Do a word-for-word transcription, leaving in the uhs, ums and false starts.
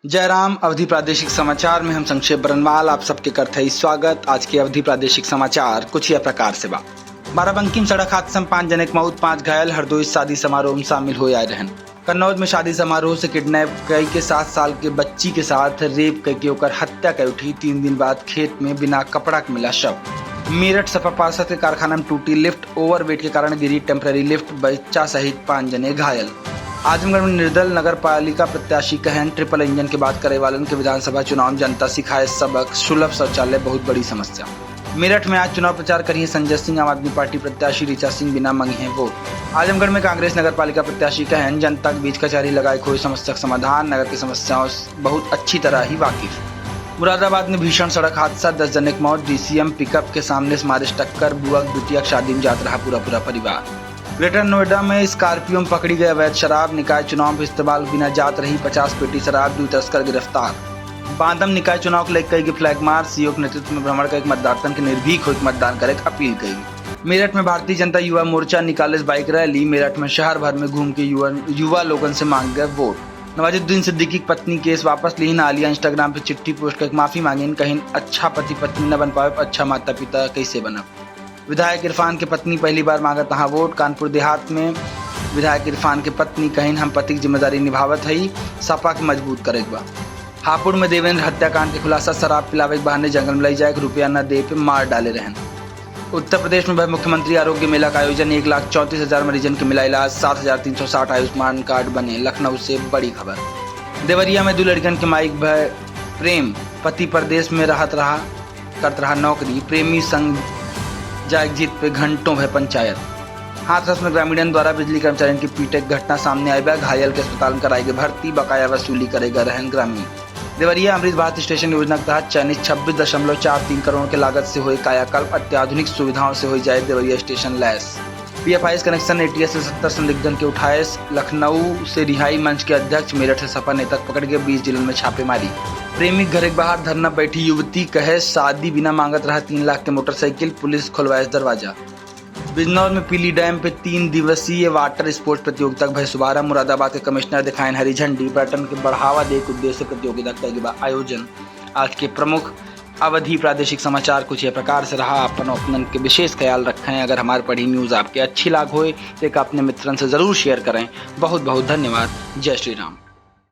जय राम। अवधी प्रादेशिक समाचार में हम संक्षेप बरनवाल आप सबके करथई स्वागत। आज के अवधी प्रादेशिक समाचार कुछ यह प्रकार से बा। बाराबंकी में सड़क हादसा में पाँच जने के मौत, पाँच घायल, हरदोई शादी समारोह में शामिल हो आए रहन। कन्नौज में शादी समारोह से किडनैप कई के सात साल के बच्ची के साथ रेप कई के ओकर हत्या कई उठी। तीन दिन बाद खेत में बिना कपड़ा के मिला शव। मेरठ सपा पार्षद के कारखाना में टूटी लिफ्ट, ओवरवेट के कारण गिरी टेम्परेरी लिफ्ट, बच्चा सहित पाँच जने घायल। आजमगढ़ में निर्दल नगर पालिका प्रत्याशी कहन ट्रिपल इंजन के बात करे वालन के विधानसभा चुनाव में जनता सिखाए सबक, सुलभ शौचालय बहुत बड़ी समस्या। मेरठ में आज चुनाव प्रचार करिए संजय सिंह, आम आदमी पार्टी प्रत्याशी ऋचा सिंह बिना मंगी हैं वोट। आजमगढ़ में कांग्रेस नगर पालिका प्रत्याशी कहन जनता के बीच कचहरी लगाए खोए समस्या के समाधान, नगर की समस्याओं से बहुत अच्छी तरह ही वाकिफ। मुरादाबाद में भीषण सड़क हादसा, दस जने के मौत, डीसीएम पिकअप के सामने से मारिस टक्कर, बुआ के बिटिया के शादी में जात रहा पूरा पूरा परिवार। ग्रेटर नोएडा में स्कॉर्पियो में पकड़ी गई अवैध शराब, निकाय चुनाव में इस्तेमाल बिना जात रही पचास पेटी शराब, दो तस्कर गिरफ्तार। बांदम निकाय चुनाव के लेकर कई गई फ्लैग मार्च, सीओ के नेतृत्व में भ्रमण कई के मतदातन के निर्भीक होके मतदान करे के अपील कई। मेरठ में भारतीय जनता युवा मोर्चा निकालिस बाइक रैली, मेरठ में शहर भर में घूम के युवा, युवा लोगन से मांग गए वोट। नवाजुद्दीन सिद्दीकी की पत्नी केस वापस लीन, आलिया Instagram पे चिट्ठी पोस्ट करके माफी मांगिन, कहिन अच्छा पति पत्नी न बन पावे, अच्छा माता पिता कैसे बनब। विधायक इरफान के पत्नी पहली बार मांगत रहा वोट। कानपुर देहात में विधायक इरफान के पत्नी कहिन हम पति की जिम्मेदारी निभावत हई, सपा के मजबूत करे के बा। हापुड़ में देवेंद्र हत्याकांड के खुलासा, शराब पिलावे के बहाने जंगल में लई जाए के रुपया न दे पे मार डाले रहन। उत्तर प्रदेश में भय मुख्यमंत्री आरोग्य मेला का आयोजन, एक लाख चौंतीस हजार मरीजन के मिला इलाज, सात हजार तीन सौ साठ आयुष्मान कार्ड बने, लखनऊ से बड़ी खबर। देवरिया में दो लड़कन के माई के भय प्रेम, पति परदेश में रहत रहा, करत रहा नौकरी, प्रेमी संग जाए जिद पे घंटों भय पंचायत। हाथरस में ग्रामीणन द्वारा बिजली कर्मचारियन के पीटे के घटना सामने आई बा, घायल के अस्पताल में कराई गई भर्ती, बकाया वसूली करेगा रहन ग्रामीण। देवरिया अमृत भारत स्टेशन योजना के तहत चयनित छब्बीस दशमलव चार तीन करोड़ के लागत से होए कायाकल्प, अत्याधुनिक सुविधाओं से होई जाए देवरिया स्टेशन लैस। पीएफआईएस कनेक्शन, एटीएस से सत्तर संदिग्धन के उठाए, लखनऊ से रिहाई मंच के अध्यक्ष, मेरठ से सपा नेता के पकड़ के बीस जिलन में छापेमारी। प्रेमी के घरे के बाहर धरना बैठी युवती, कहे शादी बिना मांगत रहा तीन लाख के मोटरसाइकिल, पुलिस खोलवाए दरवाजा। बिजनौर में पीली डैम पे तीन दिवसीय वाटर स्पोर्ट्स प्रतियोगिता के भय शुभारंभ, मुरादाबाद के कमिश्नर दिखाएन हरी झंडी, पर्यटन के बढ़ावा दे के उद्देश्य से प्रतियोगिता कइल बा आयोजन। आज के प्रमुख अवधी प्रादेशिक समाचार कुछ यह प्रकार से रहा। अपन अपनन के विशेष ख्याल रखें। अगर हमार पढ़ी न्यूज़ आपके अच्छी लाग होए, तो एक अपने मित्रन से ज़रूर शेयर करें। बहुत बहुत धन्यवाद। जय श्री राम।